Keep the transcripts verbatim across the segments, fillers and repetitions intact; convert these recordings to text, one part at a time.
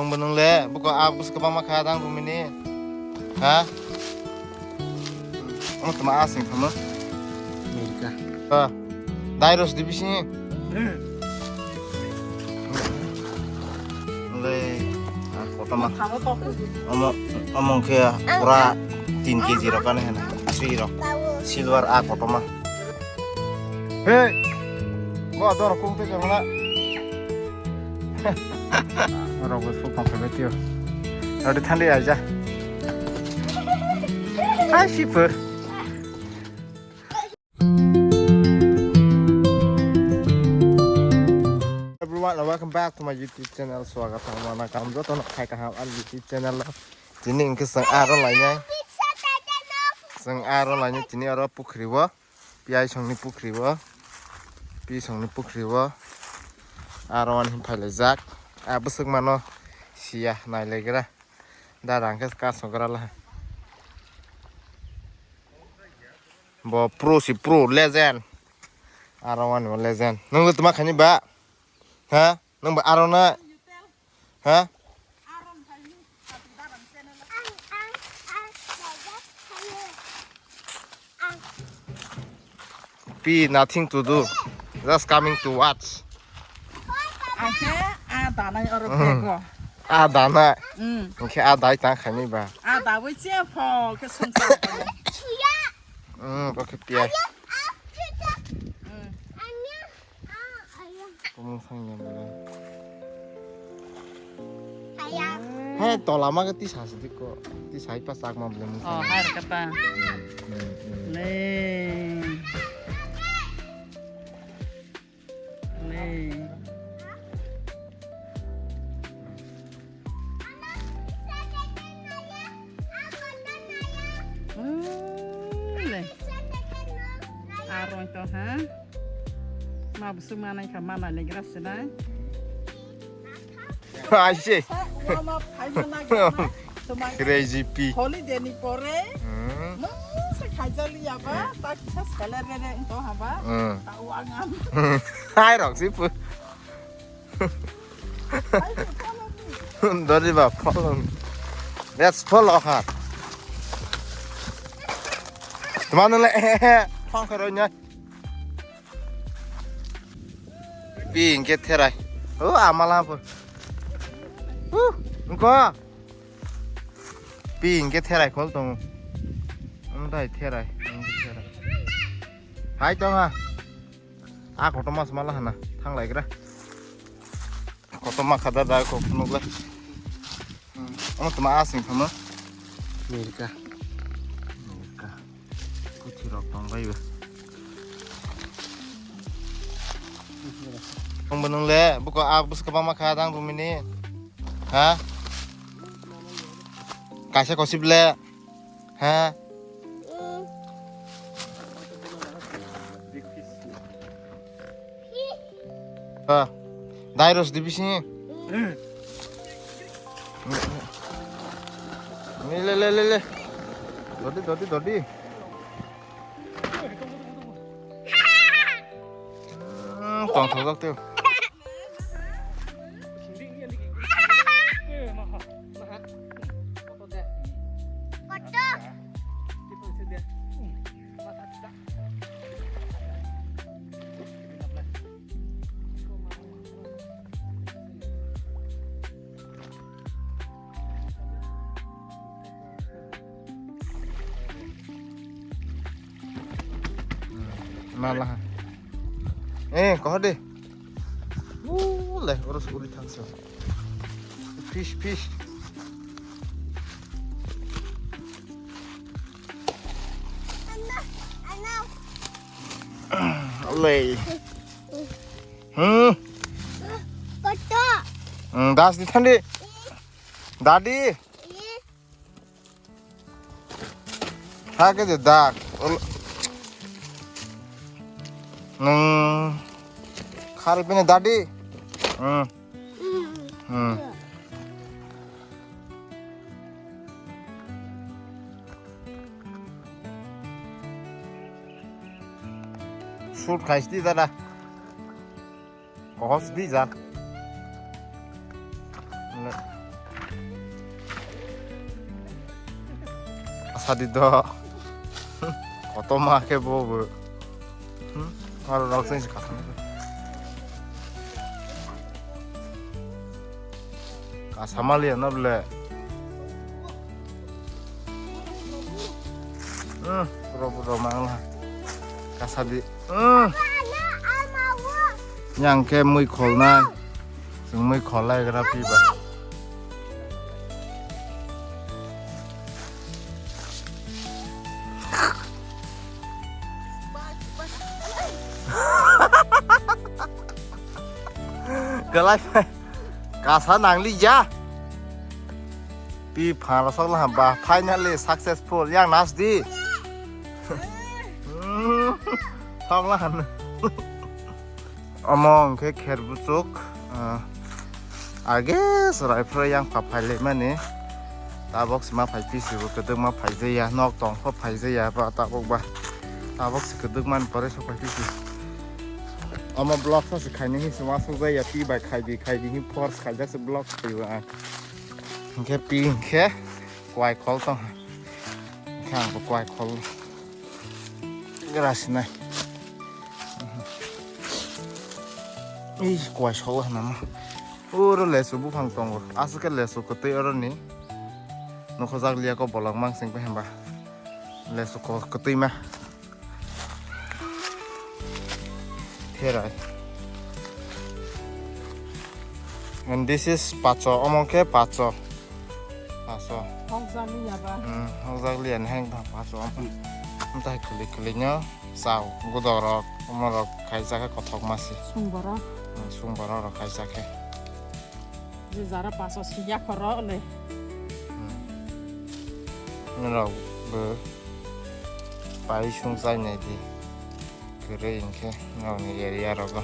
Tongbo nung le, buko a bus kwbangma kha dang bumini. Ha? Ang tuma a sing thamo. America. Ha. Dairos division. Le. A kotoma. Omo, omo khe pura tin K G rok ani hana. Sui rok. Silver a kotoma. Hey. Bo dor kung te jangla. Rok bo suk pang phaibetio. Rodi thandi aja. Hai sipu. Everyone, welcome back to my YouTube channel. Swagat tangmana kam joto no khai kaham ani YouTube channel lo. Tini engke sang aro lainai. Sang aro lainai tini aro pukhri o. Piyai songni pukhri o. Pi songni pukhri o. Aro ani phailaijak. A bwswk mano siya nailaigra. Dada hwnkhe kasogra la. Bo pro si pro legend. Aro ani bo legend. Nwng tuma khani ba? Ha? Nwng ba aro na? Ha? Pi, nothing to do. Just coming to watch. Ang khe a danai oro bego. A dana. Hmm. Ang khe a dai tang khani ba. A dawi che pho khe sumsa. Hmm, bo khe pia. Hmm. Kumung sang ya bela. He, tola ma ke tisa sedikko. Tisa ipa sak ma bela mung. Oh, hai kata. Hmm, hmm. Le. Le. Hmm, le. Arong to ha. Ma busuk manai kha mana le gra sinai. Aise. Sa uama phai mana gra. Crazy P. Holiday ni pore. Hmm. Masa khaijali ya ba, ta kisa sekali rere to ha ba. Hmm. Ta uangan. Hai rok si pu. Dori ba follow. Let's follow her. Tuma nung le thong khe roi nai. Pi hingke therai. O amala po. Hu, ngko. Pi hingke therai khol tongo. Amtai therai, hingke therai. Hai tong ha. A kotorma se mala hana, thanglaigra. Kotorma kha da da kok phunukle. Hmm, omo tma asing phano. Mirka. Mirka. Kuthi rok tong bai ba. Tong benung le, buko a bus kabama kha dang bumini. Ha? Kaisa kosip le. Ha? Ha. Dairos di bisi. Ni le le le le. Dodi dodi dodi. Hmm, tong thok thok teo. Mala. Eh, kau deh. Uh, leh, urus uri thangsa. Fish, fish. Leh. Hmm. Koto. Hmm, das di thandi. Dadi. Ih. Ha ke je dak. Ul-, nung khari pini dadi. Hmm. Hmm. Shoot khai sidi dada. Kohos di jar. Le. Sadi do. Kotorma khe bo bo. Hmm? Aro rok sing se kasam. Kasama liya na ble. Hmm, pura pura mangla. Kasadi. Hmm. Yang khe mui kholnai. Chwng mui kholai gra piba. Kwlai phai. Kasa nangli ya. Pi phang rosok la ba finally successful yang nas di. Thong la han. Omo hwnkhe kher buchuk, ah, age chwrai phwrwi yang pha phailaimani. Tabok se ma phai pisi bo kwdwk ma phaijaya, nok tong pho phaijaya ba tabok ba. Tabok se kwdwk mani pore sok phai pisi. Omo vlog sa se khaini hi se uansuk jaya, twi bai khai di khai di hi force khaijak se vlog khaibo ang. Hwnkhe pi hwnkhe kwai khol tong. Hwnkhe ang bo kwai khol. Gra sinai. Ei kwai solo hinama. Oro lesu buphang tongo. Aswk khe lesu kwtwi oroni. Nokhojak liya ko bolong mangsing khe hemba. Lesu ko kwtwi ma. Therai. And this is pacho, omo khe pacho. Pacho. Hokjak liya ba? Hmm, hokjak liya ni hang tong pacho. Amtai kwlwi kwlwi no chao, godok rok, omo rok khaijak khe kothok ma se. Sung borok? Hmm, sung borok rok khaijak khe. Je jara pacho si yakhoro le. Hmm. Norok bo pai sung chai nai di. Kwrwi hinkhe nokni area rogo.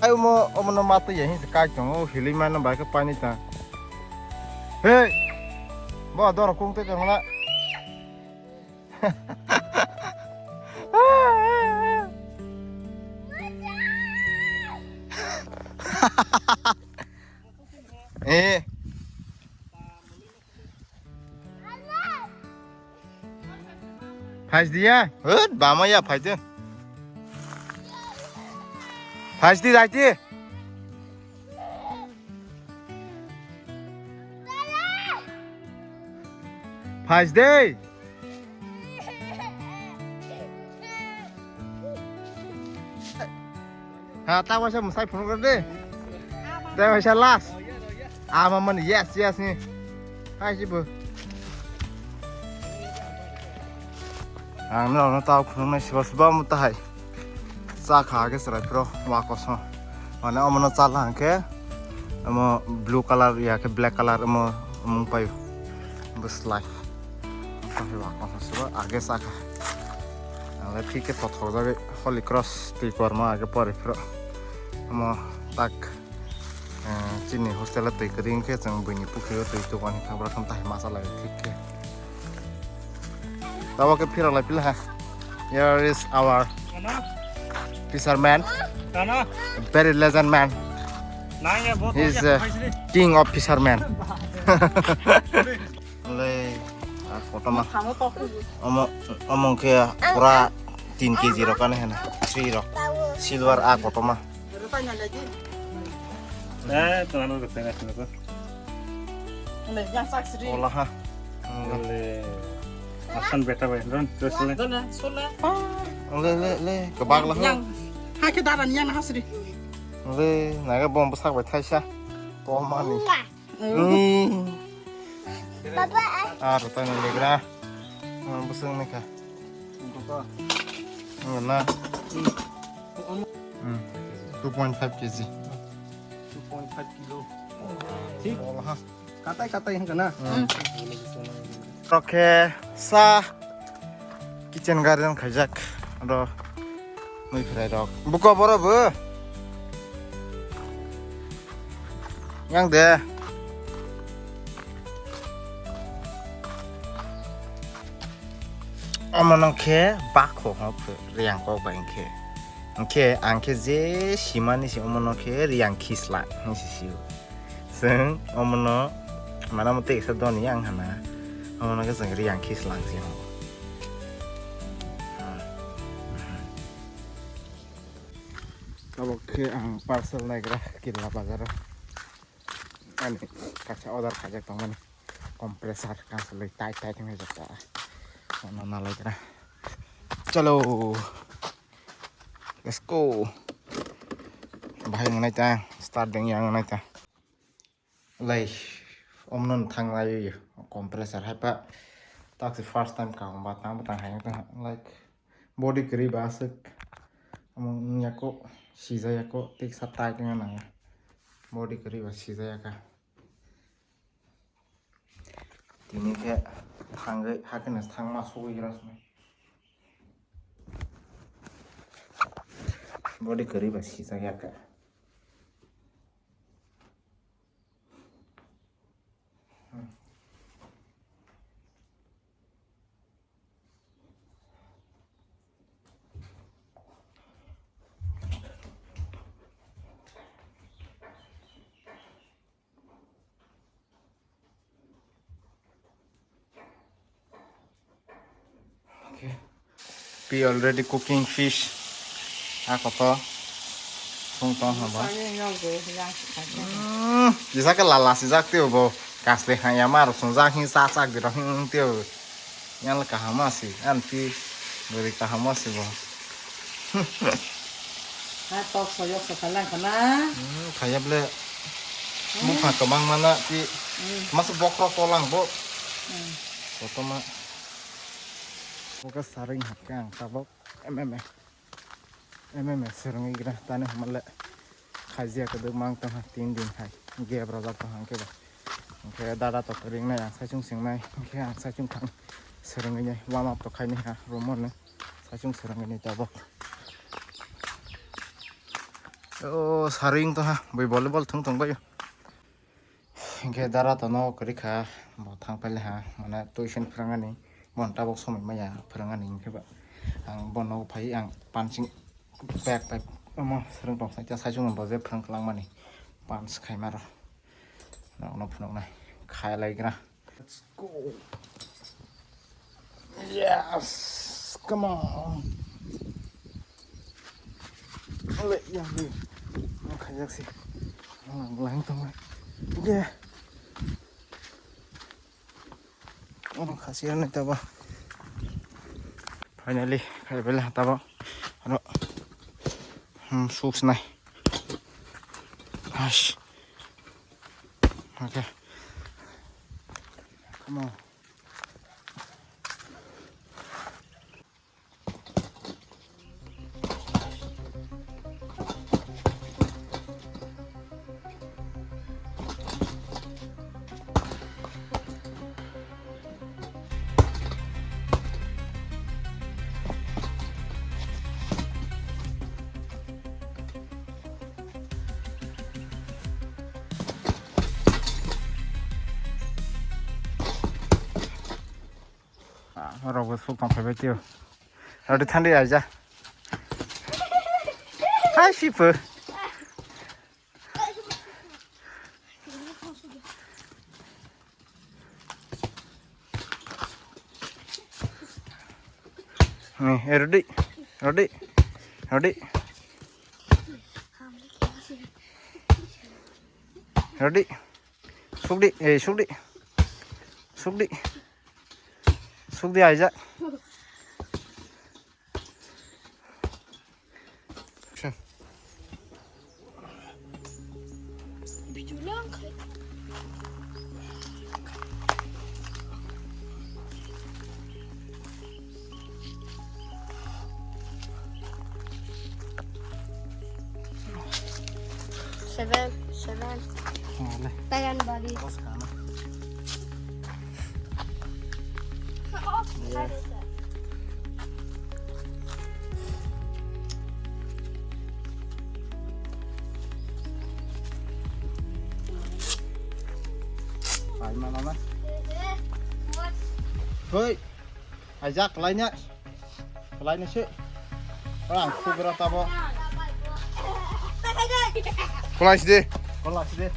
Ai omo, omono matwi ya hinse kai tongo, hili mano bai khe pani ta. Hey! Bo doro kung tei tongla. Eh. Phai di ya. Hut, bama ya phai di. Phai di, phai di. Phai di. Ha, ta waisa mwsai phunuk rw de. Ta waisa last. Ama mani yes, yes ni. Hai si bo. Ang no no ta phunuk nai siba siba mu ta hai. Cha kha age chwrai phro wa koso. Mane omo no cha la hang khe. Omo blue color ya khe black color omo mung pai. Bwslai. Ang ta hai wa koso siba age cha kha. Ang le thik khe tothok jagwi. Holy Cross twi kormo age pore phro. Omo tak, eh, chini hostel o twi kwrwi wngkhe chwng buini pukhri o twi tubani kha bwrwkhe tai masa lai thik khe. Tabok khe phira lai pila ha. Here is our fisherman. Very legend man. He is, uh, king of fisherman. Le, ah, kotorma. Omo, omo khe pura tin K G rok ani hena, three rok. Silver ah kotorma. Eh, tuh anu kete nasi nasi. Ola ha. Ola. Asan beta bai, ron, terus le. Dona, sola. Le, le, le, kebak lah. Yang, hake daran yang hasri. Le, naga bom besak bai thaisa. Tomani. Papa. Ah, rotani legra. Ah, busung ni kha. Papa. Na. Hmm. Two point five K G. Two point five kilo. Thik. Katai katai hingka na. Hmm. Rokhe sa kitchen garden khaijak. Ro. Mui phrai rok. Buko boro bo. Yang de. Omo no khe bakho ho phe, riyang kok bai khe. Hingkhe ang khe je simani se omo no khe riyang khisla hing se sio. Chwng omono mana motwi kisa doni ang hana. Omono khe chwng riyang khe slang si. Tabok khe ang parcel naigra Kirla bazaro. Ani kaisa order khaijak tongmani. Compressor kansalwi tai tai thangwi jokta. Ono nalaigra. Chalo. Let's go. Bahai nganai ta. Start deng yang nganai ta. Lai, omnon thanglai compressor hai pa. Taksi first time kaham ba tang ba tang hai tang like body kwrwi ba aswk. Among yako sija yako tik sa tight nang. Body kwrwi ba sija yaka. Tini khe thangwi hakhe no thangma sugwi gra sini. Body kwrwi ba sija yaka. Okay. Be already cooking fish. Ako to. Sung tong habo. Hmm, jisa ke lala si jak tio bo. Kasle hang ya mar sung jak hin sa sak di ro hin tio. Yang le kaham asi, anti beri kaham asi bo. Ha tok soyok so khalang khana. Hmm, khaya ble. Bukha kemang mana ti. Hmm. Mas bokrok kolang bo. Hmm. Koto ma. Boka saring hakang tabok. M M A. M M A serengwi gra tani hamle. Khajia kwdwk mang tongha tin din hai. Gap rojak tongha hwnkhe ba. Hwnkhe dada to ringnai ang saichung singnai. Hwnkhe ang saichung thang serengwi nai. Warm up to khainai ha room no. Saichung serengwi nai tabok. O saring tongha. Bui volleyball thung tong bayo. Hingke dara tono kwrwi kha, bo thang paile ha, mane tuition phwrwngani, bono tabok somoi maya phwrwngani, hingke ba ang bono phai ang punching bag bai omo swrwng tong sai, saichung bo je phwrwng kwlangmani punch khaima rw, nokno phunuknai khailaigra. Let's go. Yes, come on. Ole, ya, ni. Ang khajak si. Ang lang tong. Yeah. Ang khasi ani tabo. Finally, khai bela tabo. Ano. Hmm, suk snai. Ash. Okay. Come on. Ah, rok bo suk tong phaibai tio. Rodi thandi aja. Hai sipo. Ni, eh, Rodi. Rodi. Rodi. Rodi. Sukdi, eh, sukdi. Sukdi. Sukdi aija. Seven, seven. Wale. Tayan bari. Bos kana. Oh, yeah. Pai mana na? Hoi. Aijak, kelaina. Kelaina se. Orang kubra tabo. Kelai sidi. Kelai sidi.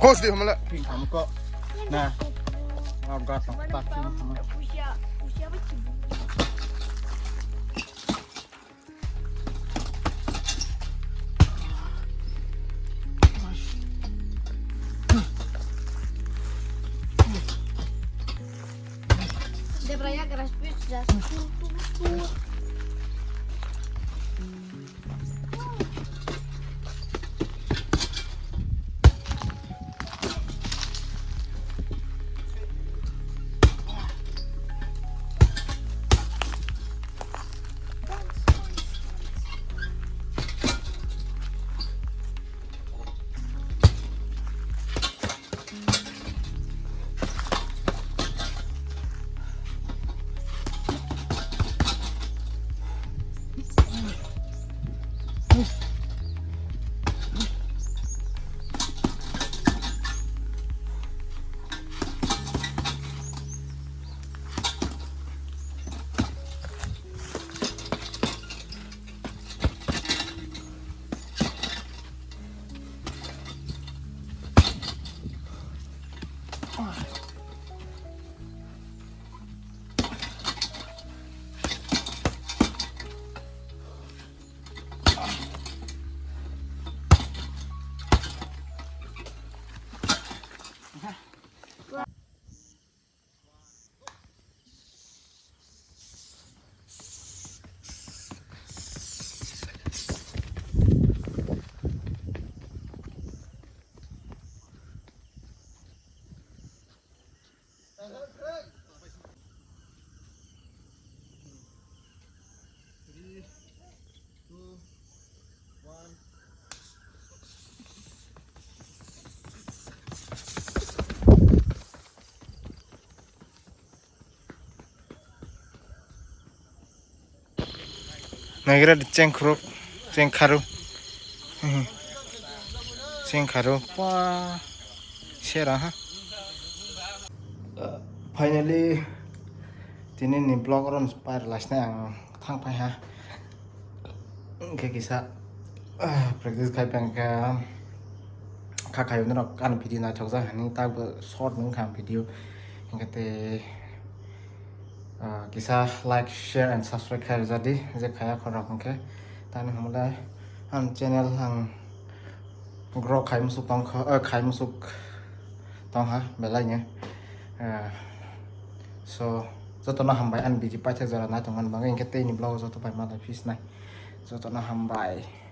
Kos di hamla. Ping kamu kok. Nah. Mau gat tak tak ping kamu. Debraya keras pis jas. Naigra di chengkhuruk, chengkharu. Chengkharu, pa sera ha. Finally, tini ni vlog oro pai rwlaisnai ang thang phai ha. Hwnkhe kisa, ah, practice khai phai hwnkhe kha khayo norok ani video naithokjak hinwi takbo short wngkha ang video. Hwnkhe tei, ah, kisa like, share and subscribe khai rwjadi, je khaya khorok hwnkhe. Tani hwnle ang channel ang grow khai musuk tongkha, eh, khai musuk tongha belaino. Eh, so, jotono hambai ani video paithak jora naitongmani bagwi, hwnkhe teini vlog joto bai malai phisnai. Jotono hambai.